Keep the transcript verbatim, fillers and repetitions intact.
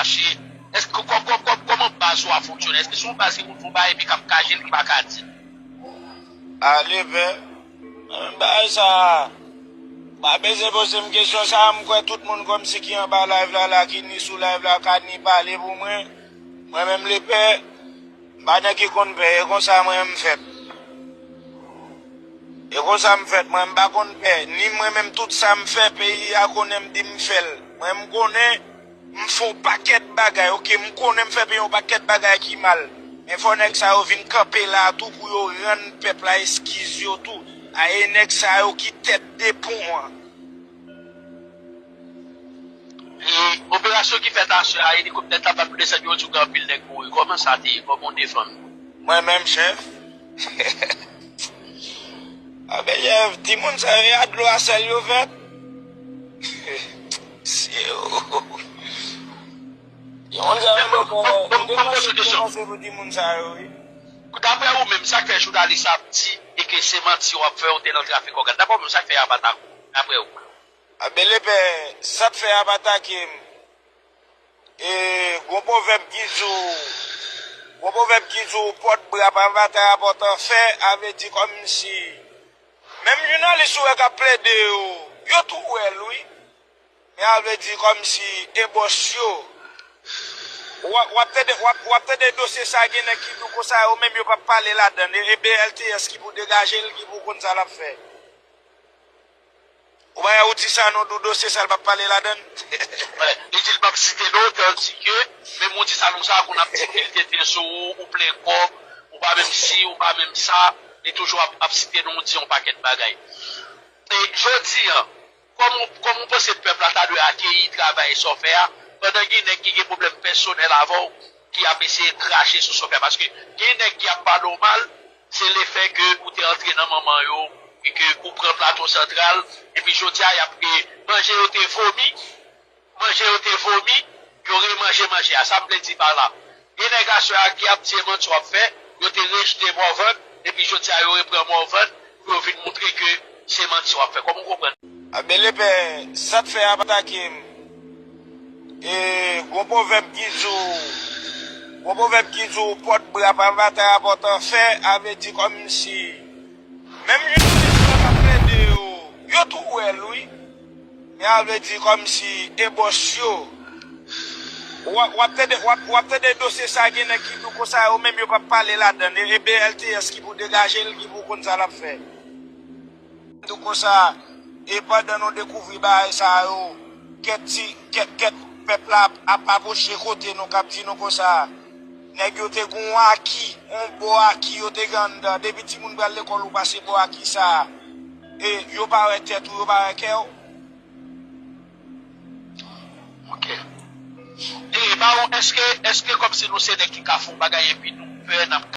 mache? Èske kò- kò- kò- kòman baz ou a fonksyone? Èske se yon baz ki konn fè yon bagay epi k ap kache l, ki pa ka di? Ale, pè. Bagay sa a, pa bezwen poze m kesyon sa a. M kwè tout moun kòmsi ki anba live la, la, ki ni sou live la, ka ni pale pou mwen. Mwen menm, lepè, m pa nèg ki konn pè. E konsa mwen menm m fèt. E konsa m fèt. Mwen, m pa konn pè. Ni mwen menm, tout sa m fè, peyi a konnen m di m fè l. Mwen, m konnen m fè yon pakèt bagay, oke, m konnen m fè peyi yon pakèt bagay ki mal. Men fò nèg sa yo vin kanpe la tou pou yo rann pèp la eskiz yo tou. A, e nèg sa yo ki tèt de pon an. E operasyon ki fèt aswè a, elikoptè t ap ap desann, yo di w gen anpil nèg mouri. Kòman sa te ye? Kòman w defann? Mwen menm, chèf. Anben, chèf, timoun sa yo, e a dlo a sèl yo fèt. Se yo. Timoun sa yo, m te panse, m te panse pou timoun sa yo, wi. Daprè ou menm, sa k fè jounalis ap di e ke se manti w ap fè, ou te nan trafik ògàn? Daprè ou menm, sa k fè y ap atake w? Daprè ou? Anben, lepè, sa k fè y ap atake m? E, gon pwovèb ki di w, gon pwovèb ki di w, pòt bra pa batay a pòt an fè, a vle di kòmsi menm jounalis ou wè k ap plede yo, yo tou wè l, wi. Men a vle di kòmsi e bòs yo. W ap, w ap tande, w ap, w ap tande dosye sa, gen nèg ki di w konsa, yo menm yo p ap pale ladan l. E, e B L T S ki pou degaje l, ki pou konn sa l ap fè. Ou pa wè ou di sa non, Dodo, se sa l p ap pale ladan l? Li di l p ap site non, tandike menm ou di sa non sa, konn ap di ke li te te sou ou, ou plen kòb, ou pa menm si, ou pa menm sa, li toujou ap, ap site non, di yon pakèt bagay. E jodi a, kòman, kòman ou panse pèp la ta dwe akeyi travay sa w fè a, pandan gen nèg ki gen pwoblèm pèsonèl avè w, ki ap eseye krache sou sa w fè a? Paske gen nèg ki ap pale w mal, se lefè ke ou te antre nan manman yo, e ke ou pran Plato Santral, epi jodi a, y ap, e, manje yo te vomi, manje yo te vomi, yo remanje manje a. Sa m vle di pa la, gen nèg aswè a ki ap di e manti w ap fè, yo te rejte Morvan, epi jodi a, yo repran Morvan, pou yo vin montre ke se manti w ap fè. Kòman w konprann? Anben, lepè, sa k fè y ap atake m? E, gon pwovèb ki di w, gon pwovèb ki di w, pòt bra pa batay a pòt an fè, a vle di kòmsi menm jounalis yo k ap plede yo, yo tou wè l, wi. Men a vle di kòmsi e bòs yo. W ap, w ap tande, w ap, w ap tande dosye sa, gen nèg ki di w konsa, yo menm yo p ap pale ladan l. E, e B L T S ki pou degaje l, ki pou konn sa l ap fè. Di w konsa, e pandan nou dekouvri bagay sa yo, kèk ti, kèk, kèk pèp la ap, ap apwoche kote nou, k ap di nou konsa, nèg yo te gen yon aki, yon bò aki yo te gen anndan. Depi timoun pral lekòl, ou pase bò aki sa a, e yo pa wè tèt ou, yo pa wè kè w. Ok. E, Bawon, èske, èske kòmsi nou se nèg ki ka fè yon bagay epi nou pè, n ap